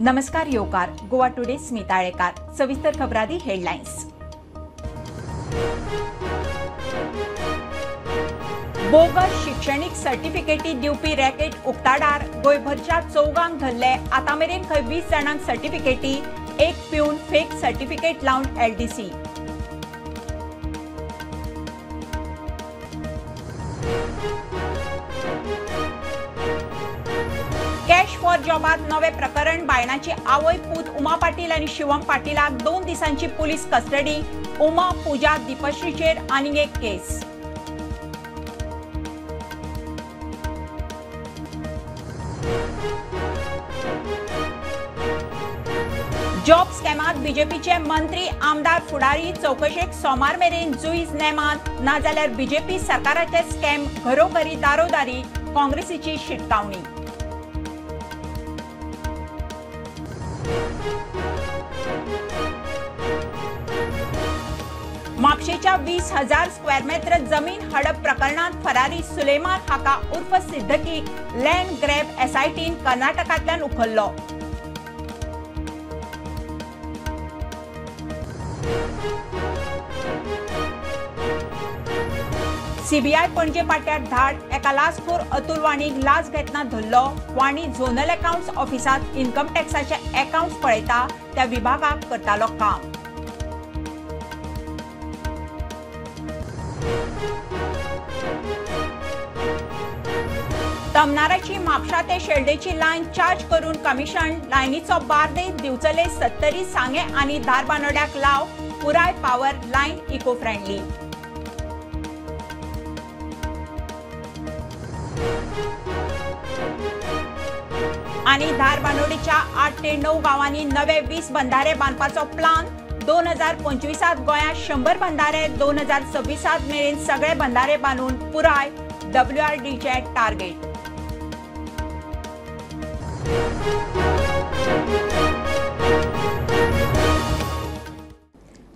नमस्कार येवकार गोवा टुडे स्मिता आळेकार. सविस्तर खबरादी हेडलायन्स. बोगस शिक्षणीक सर्टिफिकेटी दिवपी रॅकेट उक्ताडार. गोंयभरच्या चौगांक धरले. आतां मेरेन खंय 20 जाणांक सर्टिफिकेटी, एक प्यून फेक सर्टिफिकेट लावन एलडीसी. कॅश फॉर जॉबात नवे प्रकरण. बायणाची आवय पूत उमा पाटील आनी शिवम पाटीलाक 2 दिसांची पुलीस कस्टडी. उमा, पूजा, दीपश्रीचेर आनीक एक केस. जॉब स्कॅमात बीजेपीचे मंत्री, आमदार, फुडारी चौकशेक सोमार मेरेन जुईज नेमात, नाजाल्यार बीजेपी सरकाराचे स्कॅम घरोघरी दारोदारी. काँग्रेसीची शिटकावणी. म्हापशेच्या 20,000 स्क्वेअर मेत्र जमीन हडप प्रकरणात फरारी सुलेमान हाका उर्फ सिद्दकीक लँड ग्रॅब एसआयटीन कर्नाटकांतल्यान उखल्लो. सीबीआय पणजे पाट्यार धाड. एका लाचखोर अतुल वाणीक लाच घेतना धरलो. वाणी झोनल अकाउंट्स ऑफिसांत इन्कम टॅक्साचे अकाउंट्स पळयता, त्या विभागाक करतालो काम. तमनाराची म्हापशा ते शेल्डेची लायन चार्ज करून कमिशन. लायनीचो बार्देस, दिवचले, सत्तरी, सांगें आनी धारबानोड्याक लाव. पुराय पावर लायन इको फ्रेंडली. आनी धारबानोडीच्या 8 ते 9 गांवांनी नवे 20 बंधारे बांदपाचो प्लान. 2025 गोंयांत 100 बंधारे, 2026 मेरेन सगळे बंधारे बांदून पुराय डब्ल्यूआरडीचे टार्गेट.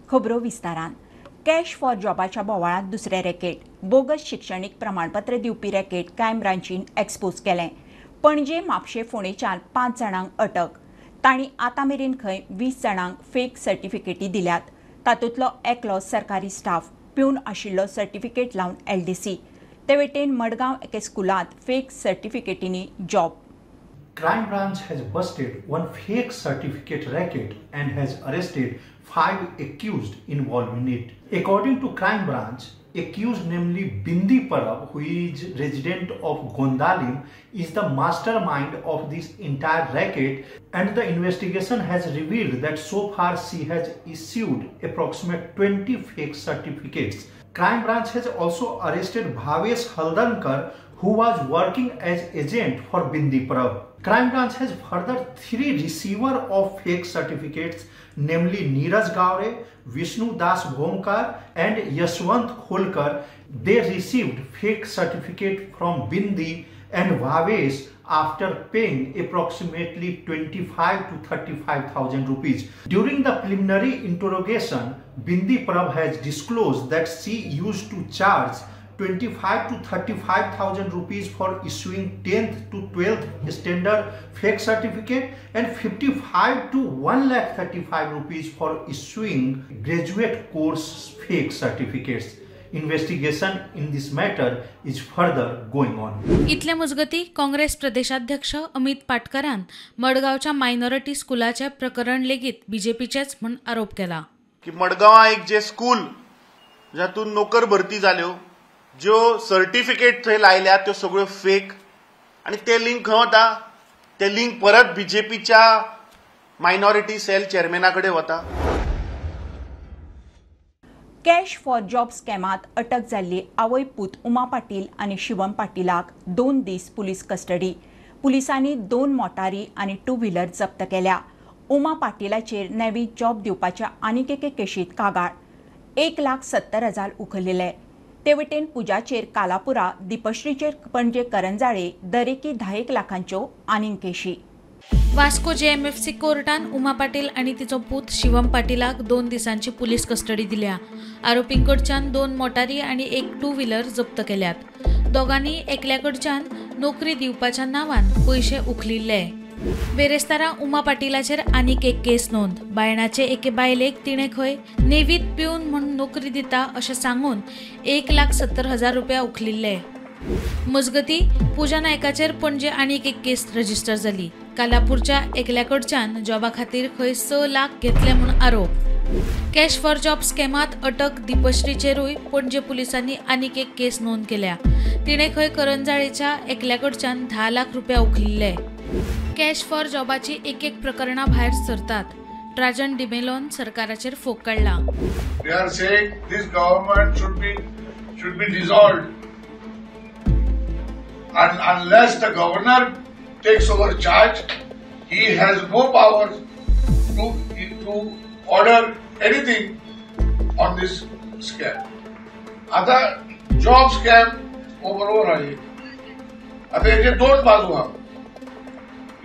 खबरो विस्तारान. कॅश फॉर जॉबाच्या बोवाळांत दुसरें रॅकेट. बोगस शिक्षणीक प्रमाणपत्र दिवपी रॅकेट क्रायम ब्रांचीन एक्सपोज केलें. पणजे, म्हापशें, फोंडेच्यान 5 जाणांक अटक. तांणी आतां मेरेन खंय 20 जाणांक फेक सर्टिफिकेटी दिल्यात. तातूंतलो एकलो सरकारी स्टाफ, प्यून आशिल्लो सर्टिफिकेट लावन एलडीसी. ते वटेन मडगांव एके स्कुलांत fake सर्टिफिकेटींनी job. Crime branch has busted one fake certificate racket and has arrested 5 accused involved in it. According to crime branch, accused namely Bindi Parab, who is resident of Gondalim, is the mastermind of this entire racket, and the investigation has revealed that so far she has issued approximate 20 fake certificates. Crime branch has also arrested Bhavesh Haldankar, who was working as agent for Bindi Parab. Crime branch has further 3 receiver of fake certificates, namely Neeraj Gawre, Vishnu Das Bhomkar and Yashwant Kholkar. They received fake certificate from Bindi and Bhavesh after paying approximately 25 to 35,000 rupees. During the preliminary interrogation, Bindi Parab has disclosed that she used to charge 25 to 35,000 rupees for issuing 10th to 12th standard fake certificate and 55 to 1,35,000 rupees for issuing graduate course fake certificates. Investigation in this matter is further going on. इतले मजगती काँग्रेस प्रदेशाध्यक्ष अमित पाटकरान मडगांवच्या minority स्कुलाचे प्रकरण लेगीत बीजेपीचेच म्हूण आरोप केला. की मडगांवा एक जे स्कूल जातून नोकर भरती जाल्यो, ज्यो सर्टिफिकेट थंय लायल्या त्यो सगळ्यो फेक, आनी ते लिंक खंय वता? ते लिंक परत बीजेपीच्या मायनॉरिटी सेल चेअरमॅना कडेन वता. कॅश फॉर जॉब स्कॅमात अटक जाल्ली आवय पूत उमा पाटील आनी शिवम पाटीलाक 2 दीस पुलीस कस्टडी. पुलिसांनी 2 मोटारी आनी 2 व्हीलर जप्त केल्या. उमा पाटीलाचेर नवी जॉब दिवपाच्या आनीक एके केशीत कागाळ. 1,70,000 उखलिले. ते वटेन पूजाचेर कालापुरा, दीपश्रीचेर पणजे करंजाळे दरेकी 10 लाखांच्यो आनीक केशी. वास्को जेएमएफसी कोर्टान उमा पाटील आनी तिचो पूत शिवम पाटीलाक 2 दिसांची पुलीस कस्टडी दिल्या. आरोपींकडच्यान 2 मोटारी आनी एक 2 व्हीलर जप्त केल्यात. दोगांनी एकल्याकडच्यान नोकरी दिवपाच्या नावान पयशे उखलिल्ले. बेरेस्तारा उमा पाटीलाचेर आनीक एक केस नोंद. बायणाचे एके बायलेक तिणें खंय नेवीत पिवन म्हूण नोकरी दिता अशें सांगून 1,70,000 रुपया उखलिल्ले. मजगती पूजा नायकाचेर पणजे आनीक एक केस रजिस्टर जाली. कालापूरच्या एकल्या कडच्यान जॉबा खातीर खंय 6 लाख घेतले म्हूण आरोप. कॅश फॉर जॉब स्कॅमात अटक दीपश्रीचेरूय पणजे पुलिसांनी आनीक एक केस नोंद केल्या. तिणें खंय करंजाळेच्या एकल्या कडच्यान 10 लाख रुपया उखलिल्ले. कॅश फॉर जॉबाची एक एक प्रकरणां भायर सरतात. ट्राजन डिमेलोन सरकाराचेर फोग काडला. They are saying this government should be dissolved. And unless the governor takes over charge, he has no power to order anything on this scam. आता जॉब स्कॅम हो बरोबर आहे. आता हेचे दोन बाजू आहा.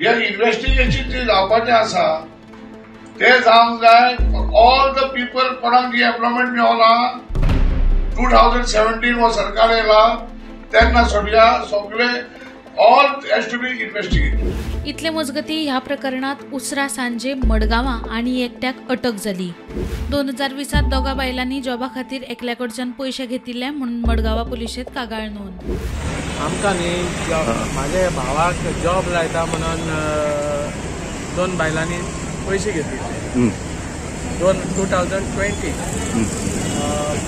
हे इन्व्हेस्टिगेशन जे जावपाचें आसा ते जावंक जाय फॉर ऑल the people कोणाक जी एम्प्लॉयमेंट मेळना. 2017 हो सरकार येयला तेन्ना सगळ्या सगळे all has to be investigated. इतले मजगती ह्या प्रकरणात उसरा सांजे मडगांवां आनी एकट्याक अटक जाली. 2020 दोगा बायलांनी जॉबा खातीर एकल्या कडच्यान पयशे घेतिल्ले म्हणून मडगांवा पुलिशेंत कागाळ नोंद. आमकां न्ही म्हाज्या भावाक जॉब लायता म्हणून दोन बायलांनी पयशे घेतिल्ले 2020.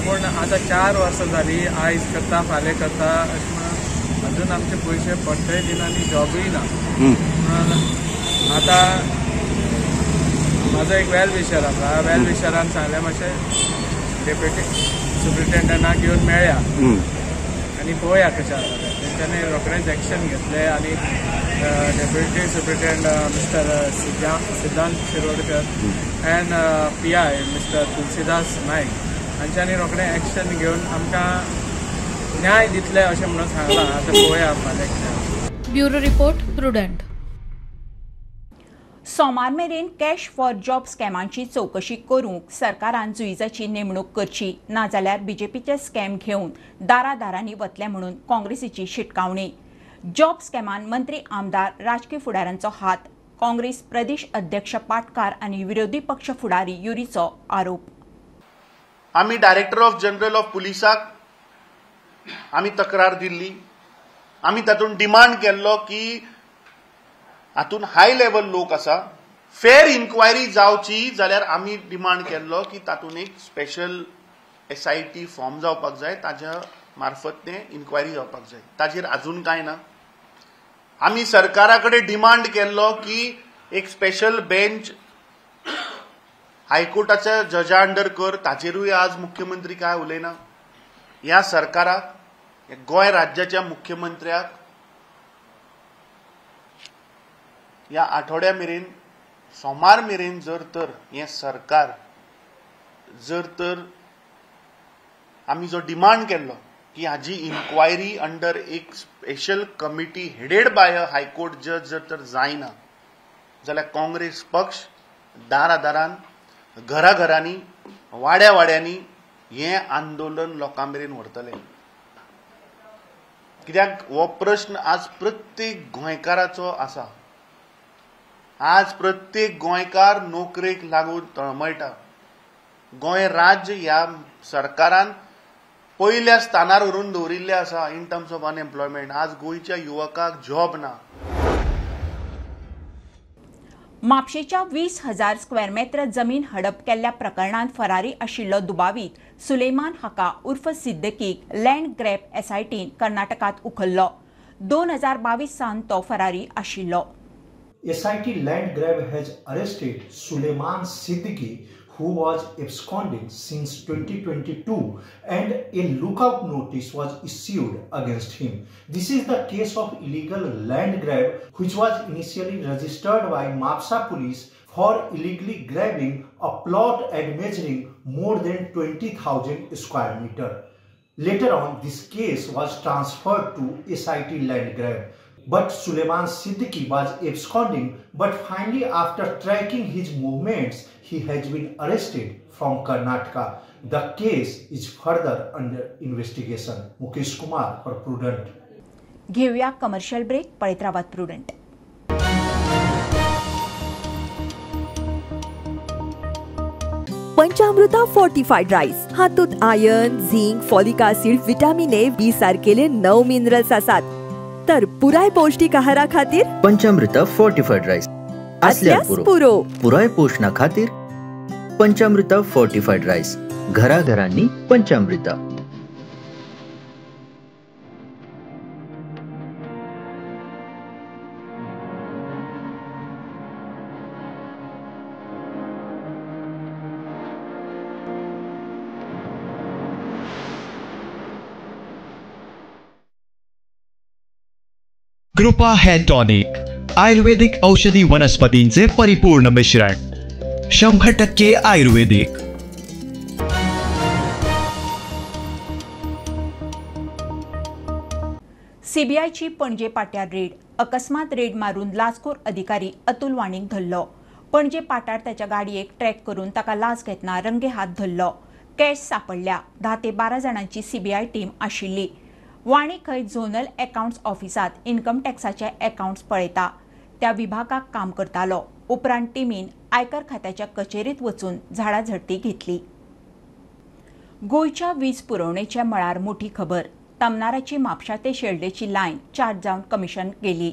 पूण आतां 4 वर्सां जाली, आयज करता फाल्यां करता अशें म्हणून अजून आमचे पयशे परतय दिना आनी जॉबूय ना. म्हणून आतां म्हाजो एक वेल विशर आसा, वेल विशरान सांगलें मातशें डेप्युटी सुप्रिटेंडंटाक येवन मेळया आनी पळोवया कशें आसा तें. तेंच्यांनी रोखडेंच एक्शन घेतलें आनी deputy superintendent mister Siddhant Shirodkar and PI mister Tulsidas Naik हांच्यांनी रोखडें एक्शन घेवन आमकां न्याय दितले अशें म्हणून सांगलां. आतां पळोवया फाल्यां कितें. Bureau report, Prudent. सोमार मेरेन कॅश फॉर जॉब स्कॅमांची चवकशी करूंक सरकारान जुईजाची नेमणूक करची, नाजाल्यार बीजेपीचे स्कॅम घेवन दारादारांनी वतले म्हणून काँग्रेसीची शिटकावणी. जॉब स्कॅमान मंत्री, आमदार, राजकी फुडाऱ्यांचो हात, काँग्रेस प्रदेश अध्यक्ष पाटकार आनी विरोधी पक्ष फुडारी युरीचो आरोप. आमी डायरेक्टर ऑफ जनरल ऑफ पुलिसाक आमी तक्रार दिल्ली. आमी तातूंत डिमांड केल्लो की हातूंत हाय लेवल लोक आसा, फेर इन्क्वायरी जावची जाल्यार आमी डिमांड केल्लो की तातूंत एक स्पेशल SIT form जावपाक जाय, ताज्या मार्फत तें इन्क्वायरी जावपाक जाय. ताजेर आजून कांय ना. आमी सरकारा कडेन डिमांड केल्लो की एक स्पेशल बेंच हायकोर्टाच्या जजा अंडर कर, ताजेरूय आज मुख्यमंत्री काय उलयना. ह्या सरकाराक, गोंय राज्याच्या मुख्यमंत्र्याक ह्या आठवड्या मेरेन, सोमार मेरेन जर तर हें सरकार जर तर आमी जो डिमांड केल्लो की हाजी इन्क्वायरी अंडर एक special committee headed by a high court जज जर तर जायना जाल्यार काँग्रेस पक्ष दारादारान, घराघरांनी, वाड्या वाड्यांनी हें आंदोलन लोकां मेरेन व्हरतले. कित्याक हो प्रश्न आज प्रत्येक गोंयकाराचो आसा. आज प्रत्येक गोंयकार नोकरेक लागून तळमळटा. गोंय राज्य ह्या सरकारान पयल्या स्थानार व्हरून दवरिल्लें आसा इन टर्म्स ऑफ अनएम्प्लॉयमेंट. आज गोंयच्या युवकाक जॉब ना. म्हापशेच्या 20,000 स्क्वेअर मेत्र जमीन हडप केल्ल्या प्रकरणांत फरारी आशिल्लो दुबावीत सुलेमान हाका उर्फ सिद्दकीक लँड ग्रॅब एसआयटीन कर्नाटकांत उखल्लो. 2022 सावन तो फरारी आशिल्लो. SIT land grab has arrested Suleman Siddiqui, who was absconding since 2022, and a lookout notice was issued against him. This is the case of illegal land grab, which was initially registered by Mapsa police for illegally grabbing a plot and measuring more than 20,000 square meter. Later on, this case was transferred to SIT land grab. But Suleman Siddiqui was absconding, but finally after tracking his movements, he has been arrested from Karnataka. The case is further under investigation. Mukesh Kumar for Prudent. घेऊया commercial break. पळयत रावात prudent. पंचामृता fortified rice हातूंत iron, zinc, folic acid, vitamin A, B सारकेले 9 minerals आसात। तर पुराय पौष्टिक आहारा खातीर पंचामृता फोर्टिफाईड राईस असल्यास पुरो। पुराय पोषणा खातीर पंचामृता फोर्टिफाईड राईस, घराघरांनी पंचामृता। कृपा हेअर टॉनिक, आयुर्वेदिक औषधी वनस्पतींचे परिपूर्ण मिश्रण, 100% आयुर्वेदिक। सीबीआयची पणजे पाट्यार रेड। अकस्मात रेड मारून लाचखोर अधिकारी अतुल वाणीक धरलो। पणजे पाटार ताच्या गाडयेक ट्रॅक करून ताका लाच घेतना रंगे हात धरलो। कॅश सापडल्या। 10 ते 12 जाणांची सीबीआय टीम आशिल्ली। वाणी खंय झोनल अकाउंट्स ऑफिसात इन्कम टॅक्साचे अकाउंट्स पळयता त्या विभागाक काम करतालो। उपरांत टिमीन आयकर खात्याच्या कचेरीत वचून झाडाझडती घेतली। गोंयच्या वीज पुरवणेच्या मळार मोठी खबर। तमनाराची म्हापशा ते शेल्डेची लायन चार्ज जावन कमिशन गेली।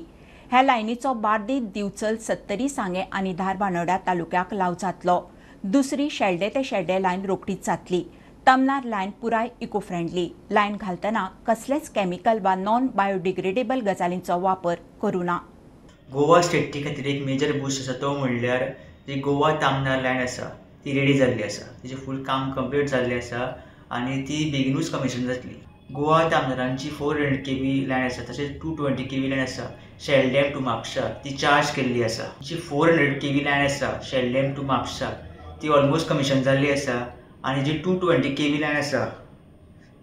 ह्या लायनीचो बार्देस, दिवचल, सत्तरी, सांगे आनी धारबानोड्या तालुक्याक लाव जातलो। दुसरी शेल्डे ते शेल्डे लायन रोखडीच जातली। तमनार लायन पुराय इको फ्रेंडली। लायन घालतना कसलेच केमिकल वा नॉन बायोडिग्रेडेबल गजालींचो वापर करूं ना। गोवा स्टेटी खातीर एक मेजर बूस्ट आसा तो म्हणल्यार जी गोवा तामनार लायन आसा ती रेडी जाल्ली आसा, तिचें फूल काम कंप्लीट जाल्लें आसा आनी ती बेगिनूच कमिशन जातली। गोवा तामनारांची 400 kV line आसा, तशेंच 220 kV line आसा शेल्डेम टू म्हापशा, ती चार्ज केल्ली आसा। जी 400 kV line आसा शेल्डेम टू म्हापशा ती ऑलमोस्ट कमिशन जाल्ली आसा आनी जी 220 kV line आसा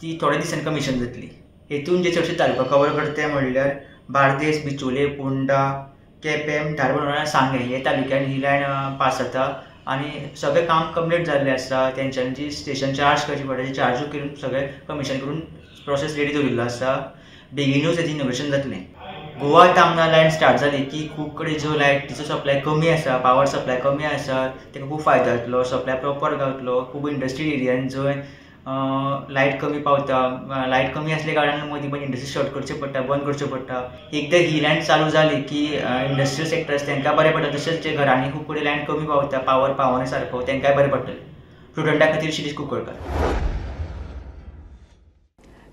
ती थोड्या दिसांनी कमिशन जातली। हेतून जे चडशे तालुका कवर करता ते म्हणल्यार बार्देस, बिचोले, पोंडा, केपें, धारबांदोडा, सांगें हे तालुक्यान ही लायन पास जाता आनी सगळें काम कंप्लीट जाल्लें आसा। तेंच्यांनी जी स्टेशन चार्ज करची पडटा ती चार्जूय करून सगळें कमिशन करून प्रोसेस रेडी दवरिल्लो आसा। बेगिनूच हेजें इनोग्रेशन जातलें। गोवा तामनार लायन स्टार्ट जाली की खूब कडेन जो लायटीचो सप्लाय कमी आसा, पावर सप्लाय कमी आसा, ताका खूब फायदो जातलो, सप्लाय प्रोपर गावतलो। खूब इंडस्ट्रियल एरियान जंय लायट कमी पावता, लायट कमी आसल्या कारणान मदीं मदीं इंडस्ट्री शॉर्ट करच्यो पडटा, बंद करच्यो पडटा। एकदां ही लायन चालू जाली की इंडस्ट्रियल सेक्टर्स तांकां बरें पडटा, तशेंच जे घरांनी खूब कडेन लायन कमी पावता, पावर पावना सारको, तांकांय बरें पडटलें। स्टुडंटा खातीर शिरीष कुंकळकर।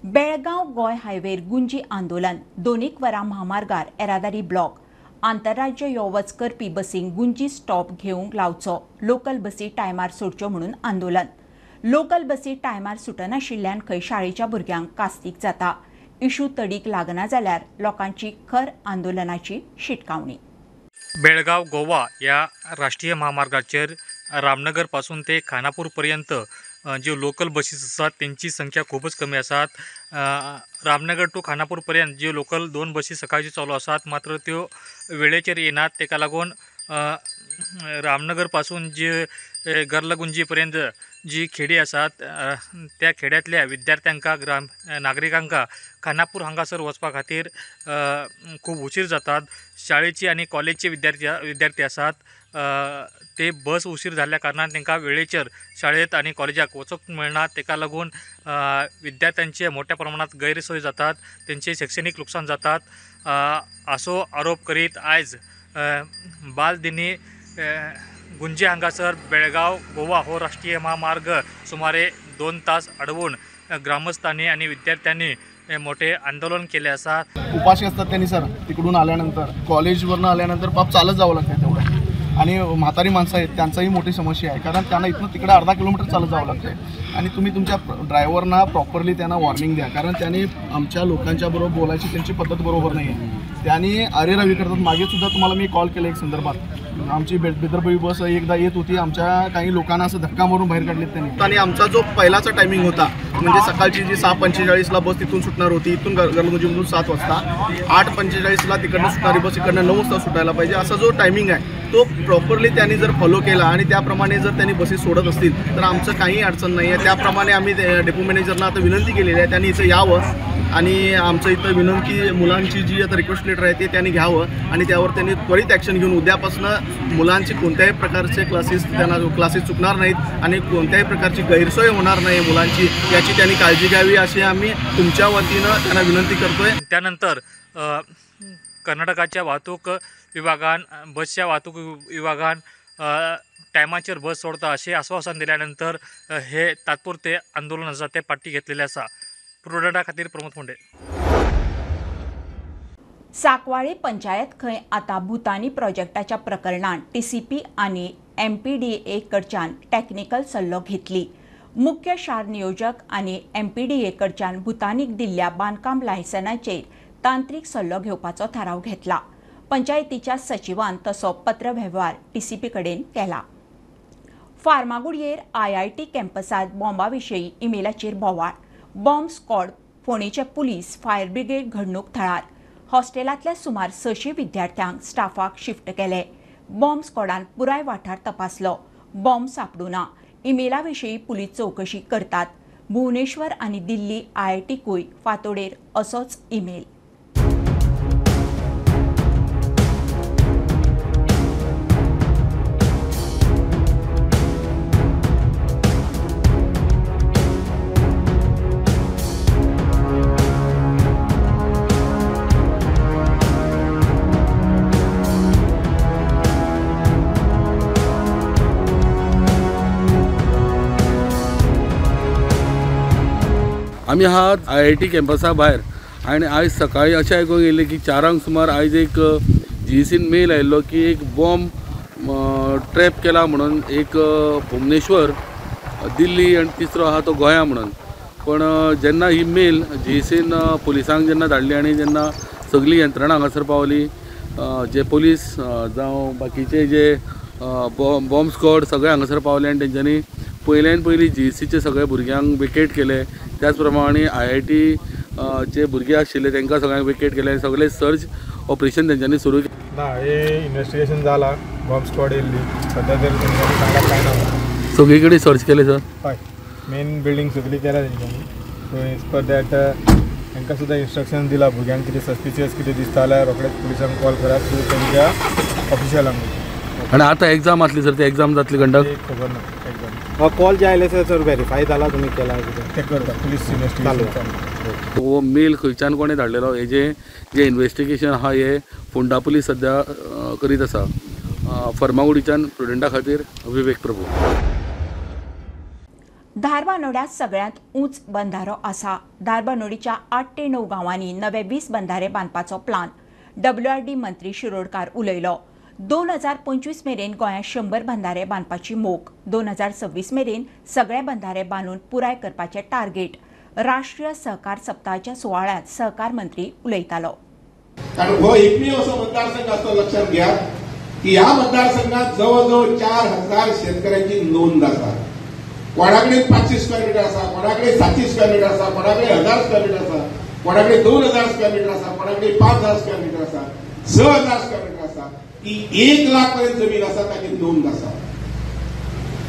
बेळगांव गोंय हायवेर गुंजी आंदोलन। 2 वरां म्हामार्गार येरादारी ब्लॉक। आंतरराज्य यो वच करपी बसींक गुंजी स्टॉप घेवंक लावचो, लोकल बसी टायमार सोडच्यो म्हणून आंदोलन। लोकल बसी टायमार सुटनाशिल्ल्यान खंय शाळेच्या भुरग्यांक कास्तीक जाता। इशू तडीक लागना जाल्यार लोकांची खर आंदोलनाची शिटकावणी। बेळगांव गोवा ह्या राष्ट्रीय म्हामार्गाचेर रामनगर पासून ते खानापूर पर्यंत ज्यो लोकल बसीस आसात तेंची संख्या खूबच कमी आसात। रामनगर टू खानापूर पर्यंत ज्यो लोकल 2 बसी सकाळच्यो चालू आसात, मात्र त्यो वेळेचेर येनात। तेका लागून रामनगर पासून जे गर्लगुंजी पर्यंत जी खेडी आसात त्या खेड्यांतल्या विद्यार्थ्यांक, ग्राम नागरिकांक खानापूर हांगासर वचपा खातीर खूब उशीर जातात। शाळेची आनी कॉलेजचे विद्यार्थी आसात ते बस उशीर जाल्ल्या कारणान तांकां वेळेचेर शाळेंत आनी कॉलेजाक वचूंक मेळना। ताका लागून विद्यार्थ्यांचे मोठ्या प्रमाणात गैरसोय जातात, तेंचे शैक्षणीक लुकसाण जातात असो आरोप करीत आयज बालदिनी गुंजे हांगासर बेळगांव गोवा हो राष्ट्रीय महामार्ग सुमारे 2 तास अडवून ग्रामस्थांनी आणि विद्यार्थ्यांनी मोठे आंदोलन केले आसा। उपाशी असतात त्यांनी सर, तिकडून आल्यानंतर कॉलेजवरून आल्यानंतर पाप चालत जावं लागतं तेवढं, आणि म्हातारी माणसं आहेत त्यांचाही मोठी समस्या आहे, कारण त्यांना इथून तिकडे अर्धा किलोमीटर चालत जावं लागतं। आणि तुम्ही तुमच्या ड्रायव्हरना प्रॉपरली त्यांना वॉर्निंग द्या, कारण त्यांनी आमच्या लोकांच्या बरोबर बोलायची त्यांची पद्धत बरोबर नाही आहे। त्यांनी अरेरावी करतात। मागेसुद्धा तुम्हाला मी कॉल केला एक संदर्भात, आमची बेदरबी बस एकदा येत होती, आमच्या काही लोकांना असं धक्का मारून बाहेर काढलेत त्यांनी। आणि आमचा जो पहिलाचा टायमिंग होता म्हणजे सकाळची जी 6:45ला बस तिथून सुटणार होती, इथून गर्लगुंजीमधून 7 वाजता, 8:45ला तिकडनं सुटणारी बस इकडनं 9 वाजता सुटायला पाहिजे, असा जो टायमिंग आहे तो प्रॉपरली त्यांनी जर फॉलो केला आणि त्याप्रमाणे जर त्यांनी बसेस सोडत असतील तर आमचं काही अडचण नाही आहे। त्याप्रमाणे आम्ही डेपो मॅनेजरना आता विनंती केलेली आहे, त्यांनी इथं यावं आणि आमचं इथं विनंती मुलांची जी आता रिक्वेस्ट लेटर आहे ते त्यांनी घ्यावं आणि त्यावर त्यांनी त्वरित ॲक्शन घेऊन उद्यापासून मुलांची कोणत्याही प्रकारचे क्लासेस त्यांना क्लासेस चुकणार नाहीत आणि कोणत्याही प्रकारची गैरसोय होणार नाही मुलांची, याची त्यांनी काळजी घ्यावी अशी आम्ही तुमच्या वतीनं त्यांना विनंती करतोय। त्यानंतर कर्नाटकाच्या वाहतूक विभागान बसच्या वाहतूक विभागान टायमाचेर बस सोडता अशें आश्वासन दिल्यानंतर हे तात्पुरते आंदोलन आसा ते पाटी घेतलेले आसा। प्रुडंटा खातीर प्रमोद फोंडे। साकवाळे पंचायत खंय आतां भूतानी प्रोजेक्टाच्या प्रकरणान टीसीपी आनी एमपीडीए कडच्यान टॅक्निकल सल्लो घेतली। मुख्य शार नियोजक आनी एमपीडीए कडच्यान भूतानीक दिल्ल्या बांदकाम लायसनाचेर तांत्रिक सल्लो घेवपाचो थाराव घेतला। पंचायतीच्या सचिवान तसो पत्रवेव्हार टीसीपी कडेन केला। फार्मागुडयेर आयआयटी कॅम्पसात बॉम्बा विशीं इमेलाचेर बोवाळ। बॉम्ब स्क्वॉड, फोंडेचे पुलीस, फायर ब्रिगेड घडणूक थळार। हॉस्टेलांतल्या सुमार 600 विद्यार्थ्यांक स्टाफाक शिफ्ट केले। बॉम्ब स्क्वॉडान पुराय वाठार तपासलो, बॉम्ब सापडू ना। इमेला विशीं पुलीस चवकशी करतात। भुवनेश्वर आनी दिल्ली आयआयटीकूय फांतोडेर असोच इमेल। आमी आहात आयआयटी कॅम्पसा भायर आनी आयज सकाळी अशें आयकूंक येयलें की 4 सुमार आयज एक जीईसीन मेल आयिल्लो की एक बॉम्ब ट्रॅप केला म्हणून, एक भुवनेश्वर, दिल्ली आनी तिसरो आहा तो गोंया म्हणून। पण जेन्ना ही मेल जीईसीन पुलिसांक जेन्ना धाडली आनी जेन्ना सगळी यंत्रणा हांगासर पावली, जे पुलीस जावं बाकीचे जे बॉम्ब स्क्वॉड सगळे हांगासर पावले आनी तेंच्यांनी पयल्यान पयलीं जीईसीचे सगळे भुरग्यांक वेकेट केले। त्याच प्रमाणे आयआयटी जे भुरगे आशिल्ले तांकां सगळ्यांक वेकेट केले, सगळे सर्च ऑपरेशन तेंच्यांनी सुरू केलें। ना हे इन्वेस्टिगेशन जाला, बॉम्ब स्क्वॉड येयल्ली, सद्या तरी तेंच्यांनी सांगला कांय ना। सगळी कडेन सर्च केले सर? हय, मेन बिल्डींग सगळी केल्या तेंच्यांनी। सो एज पर that तांकां सुद्दां इन्स्ट्रक्शन दिला भुरग्यांक कितें सस्पिशियस कितें दिसता जाल्यार रोखडेच पुलिसांक कॉल करात थ्रू तेंच्या ऑफिशियलांक। आनी आतां एग्जाम आसली सर, ती एग्जाम जातली कंडक्ट? खबर ना एग्जाम। कॉल जे आयले सर व्हेरीफाय जाला तुमी केला कितें ते करता पुलीस इन्वेस्टिगेशन चालू। हो मेल खंयच्यान कोणें धाडलेलो हेजें जें इन्वेस्टिगेशन आहा हें फोंडा पुलीस सद्या करीत आसा। फर्मागुडीच्यान प्रुडंटा खातीर विवेक प्रभू। धारबानोड्यात सगळ्यांत उंच बंधारो आसा। धारबानोडीच्या 8 ते 9 गांवांनी नवे 20 बंधारे बांदपाचो प्लान। डब्ल्यूआरडी मंत्री शिरोडकार उलयलो। 2025 मेरेन गोंयांत 100 बंधारे बांदपाची मोख, 2026 मेरेन सगळे बंधारे बांदून पुराय करपाचें टार्गेट। राष्ट्रीय सहकार सप्ताहाच्या सुवाळ्यांत सहकार मंत्री उलयतालो। कारण हो एकमेव असो मतदारसंघ आसतो, लक्षात घ्या की ह्या मतदारसंघात जवळजवळ 4000 शेतकऱ्यांची नोंद आसा। कोणाकडे 500 स्क्वेअर मीटर आसा, कोणाकडे 700 स्क्वेअर मीटर आसा, कोणाकडे 1000 स्क्वेअर मीटर आसा, कोणाकडे 2000 स्क्वेअर मीटर आसा, कोणाकडे 5000 स्क्वेअर मीटर आसा, 6000 स्क्वेअर मीटर आसा, की 1 लाख पर्यंत जमीन आसा ताची नोंद आसा।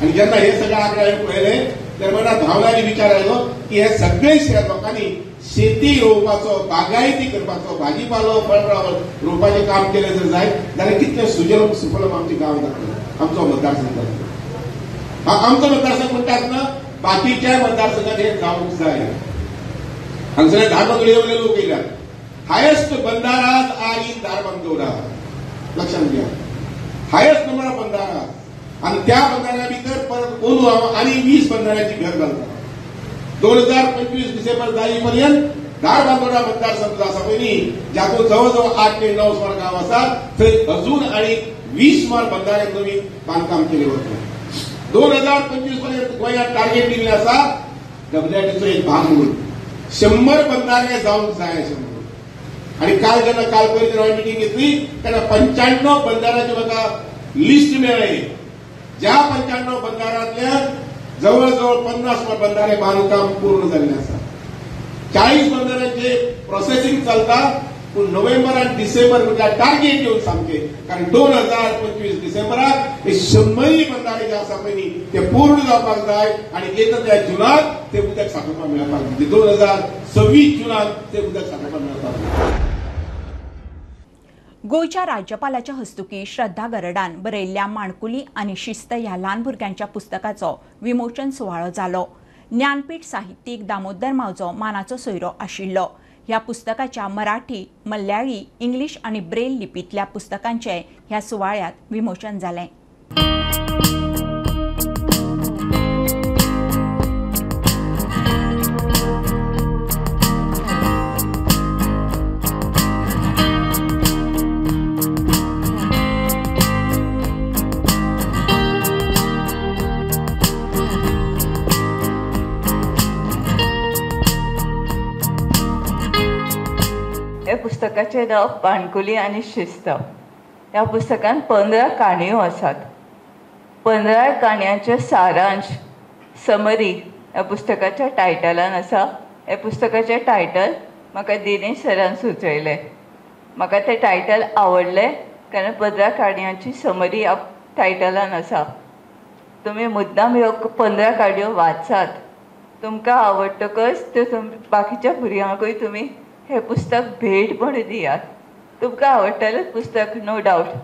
आनी जेन्ना हे सगळे आंकडे हांवें पळयले तर मनात भावनांनी विचार आयलो की हे सगळे लोकांनी शेती रोवपाचो, बागायती करपाचो, भाजीपालो फळावळ रोवपाचें काम केलें जर जायत जाल्यार कितलें सुजलम सुफलम आमचें गांव जातलें, आमचो मतदारसंघ जातलो। आमचो मतदारसंघ म्हणटा आसतना बाकीच्या मतदारसंघात हे जावंक जाय। हांगसर धारबांदोडे लोक येयल्यात, हायेस्ट बंधाराज are in Dharbandora, लक्षात घ्या, हायेस्ट नंबर ऑफ बंधारा। आनी त्या बंधाऱ्या भितर परत ओनू हांव आनी 20 बंधाऱ्याची घर घालता। 2025 डिसेंबर जाई पर्यंत धारबांदोडा मतदारसंघ आसा पळय न्ही, जातूंत जवळ जवळ 8 ते 9 सुमार गांव आसा, थंय अजून आनी 20 सुमार बंधारे नवीन बांदकाम केले वतले। 2025 पर्यंत गोंयांत टार्गेट दिल्लें आसा डब्ल्यूआरडीचो एक भाग म्हणून 100 बंधारे जावंक जाय अशें म्हणून। आनी काल जेन्ना काल पयर हांवें मिटींग घेतली तेन्ना 95 बंधाऱ्याची म्हाका लिस्ट मेळ्ळी। ज्या 95 बंधाऱ्यांतल्या जवळ जवळ 50 बंधारे बांदकाम पूर्ण जाल्लें आसा, 40 बंधाऱ्यांचे प्रोसेसिंग चलता, पूण नोव्हेंबर आनी डिसेंबर म्हटल्यार टार्गेट घेवन सामकें, कारण 2025 डिसेंबराक हे 100 बंधारे जे आसा पळय न्ही ते पूर्ण जावपाक जाय आनी येता त्या जुनाक ते उदक सांठोवपाक मेळपाक जाय. 2026 जुनाक ते उदक सांठोवपाक मेळपाक जाय. गोंयच्या राज्यपालाच्या हस्तुकी श्रद्धा गरडान बरयल्ल्या माणकुली आनी शिस्त ह्या ल्हान भुरग्यांच्या पुस्तकाचो विमोचन सुवाळो जालो. ज्ञानपीठ साहित्यीक दामोदर मावजो मानाचो सोयरो आशिल्लो. ह्या पुस्तकाच्या मराठी, मल्याळी, इंग्लीश आनी ब्रेल लिपींतल्या पुस्तकांचें ह्या सुवाळ्यांत विमोचन जालें. पुस्तकाचें नांव माणकुली आनी शिस्त. ह्या पुस्तकांत 15 काणयो आसात. 15 काणयांचे सारांश समरी ह्या पुस्तकाच्या टायटलान आसा. ह्या पुस्तकाचें टायटल म्हाका दिनेश सरान सुचयलें. म्हाका तें टायटल आवडलें कारण 15 काणयांची समरी ह्या टायटलान आसा. तुमी मुद्दाम ह्यो 15 काणयो वाचात. तुमकां आवडटकच त्यो बाकीच्या भुरग्यांकूय तुमी हें पुस्तक भेट म्हणून दियात. तुमकां आवडटलेंच पुस्तक, नो डावट.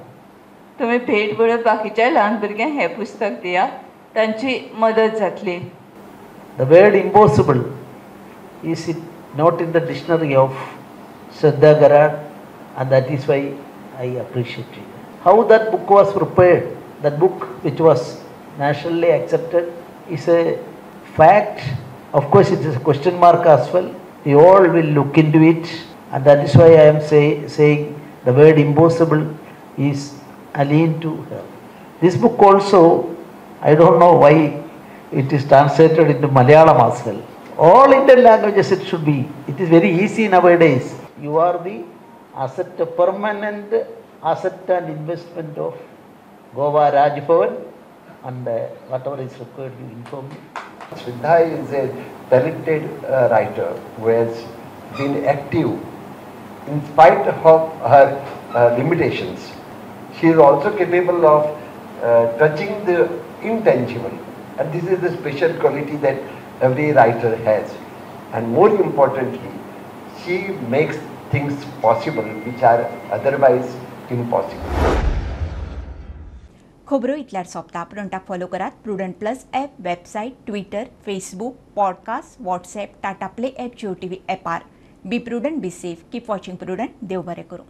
तुमी भेट म्हणून बाकीच्या ल्हान भुरग्यांक हें पुस्तक दियात, तांची मदत जातली. The word impossible is it not in the dictionary of Shraddha Garad, and that is why I appreciate it. How that book was prepared, that book which was nationally accepted is a fact. Of course, it is a question mark as well. We all will look into it, and that is why I am saying the word impossible is alien to her. This book also, I don't know why it is translated into Malayalam as well. All Indian languages it should be. It is very easy nowadays. You are the asset, permanent asset and investment of Goa Raj Bhavan, and whatever is required, you inform me. Shraddha is a talented writer who has been active in spite of her limitations. She is also capable of touching the intangible, and this is the special quality that every writer has. And more importantly, she makes things possible which are otherwise impossible. खबरो इतल्यार सोंपता. प्रुडंटाक follow करात Prudent plus app, website, Twitter, Facebook, podcast, WhatsApp, Tata Play app, Jio TV ॲपार. Be prudent, be safe, keep watching Prudent. देव बरें करूं.